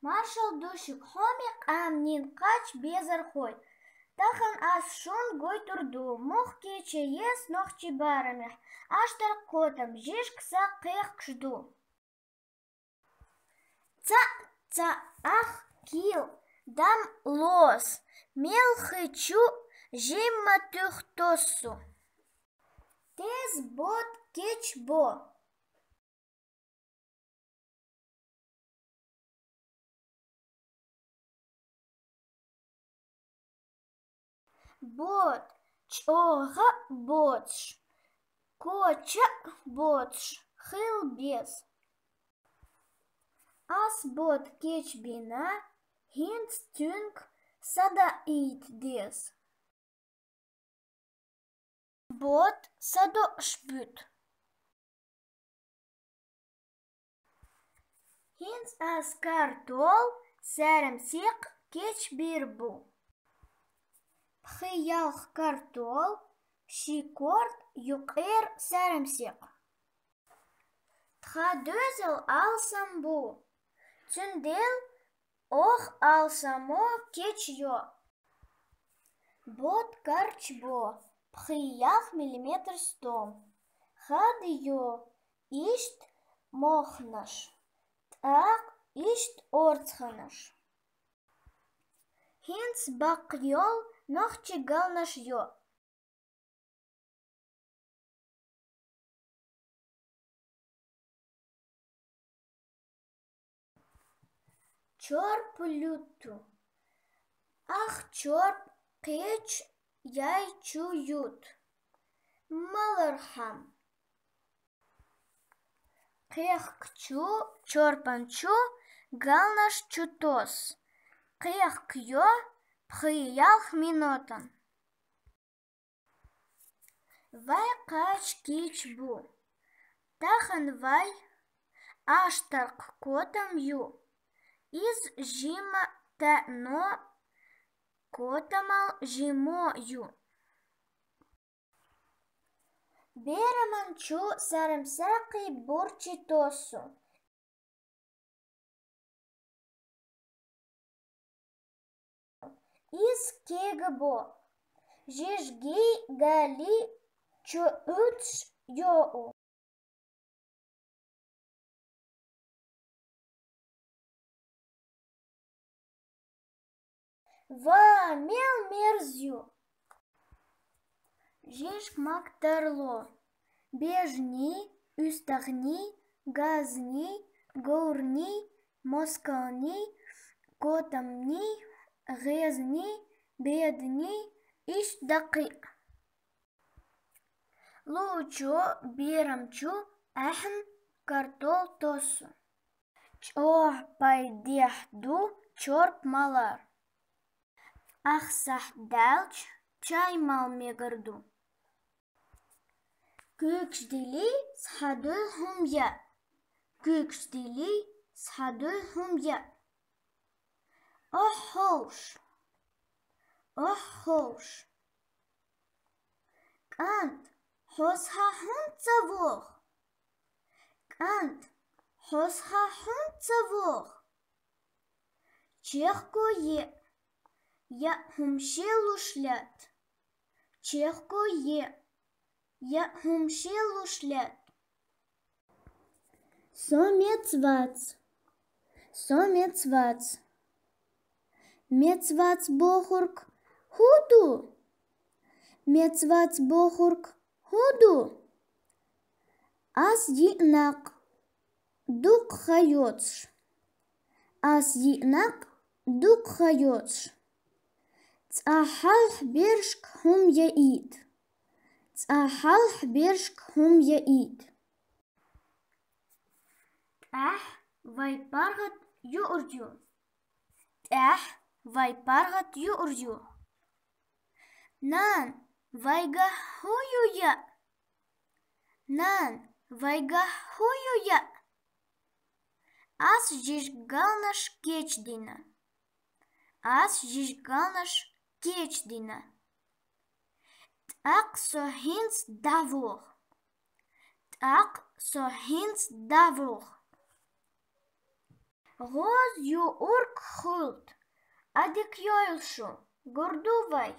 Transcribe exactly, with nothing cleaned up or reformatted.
Маршал душик, хӀама, къам, нин, кхач, безар, хой. Тахан аз шун гойтур ду мух кечъяс Нохчийбармехь, аштаркх котам, жижиг са кхехкаш ду. Цаӏ, цаӏ, ах кил, дам лос, мел хи чу жимма туьх тоссу. Тез бод кеч бо. Бод, чӀогӀа боцуш, коча боцуш, хила беза. Ас бод кечбина, хӀинца цуьнга садаийта деза. Бод садоӀуш буьту. ХӀинца ас картол, саьрмсекх кечбийр бу. Пхи ялх картол, ши корта юккъера саьрмсекх. Тхан доьзал алсам бу, цундела оха алсамо кечйо. Бод карчбо пхи ялх миллиметр стом. Хадайо иштта мохнаш, тӀаккха иштта орцаханаш. ХӀинца баккха йолу нохчийн галнаш йо. Чорпа луьтту. Ах чорпа кхечу яй чу юту. Малархьама. Кхехкачу чорпан чу галнаш чу тосу. Кхехкайо пхи ялх минотан. Вай кхача кийча бу. Тахан вай аштаркх котам ю. Иза жимма таьӀно котамал жимо ю. Бераман чу саьрмсекхийн бурчий тосу. Иза кегабо, жижигий, галий чу уьдуш йоу. Ва, мел мерза ю! Жижиг мак тарло. Бежаний, уьстагӀаний, газаний, говраний, москалний, котамний, гӀезаний, беданий, иштта даккхий. Луучо берам чу аьхна картол тосу. ЧӀогӀа пайдехь ду чорпа малар. Ах сахьт даьлча, чай мала мегар ду. Куьйгаш дилий, схьадуьллу хӀума яа. Куьйгаш дилий, схьадуьллу хӀума яа. Охьа ховш. Охьа ховш. КӀант, хьо схьа хӀунда ца воху? КӀант, хьо схьа хӀунда ца воху? Чехко еа, яа хӀума шен луш лаьтта. Чехко еа, яа хӀума шен луш лаьтта. Со меца вац. Со меца вац. Меца вац бохург хӀун ду? Меца вац бохург хӀун ду? Ас йиъ накъ, дукха хан йоцуш. Ас йиъ накъ, дукха хан йоцуш. Цкъа хьалха берашка хӀума яийта. Цкъа хьалха берашка хӀума яийта. ТӀаьхьа вай паргӀат юург ю. ТӀаьхьа вай паргӀат юург ю. Нана, вайгахь хӀун ю яа? Нана, вайгахь хӀун ю яа? Ас жижиг галнаш кечдина. Ас жижиг галнаш кечдина. ТӀаккха со хӀинца дӀавоху. ТӀаккха со хӀинца дӀавоху. Гъоз ю урк хулт. Адик йойл шу, гурду вай.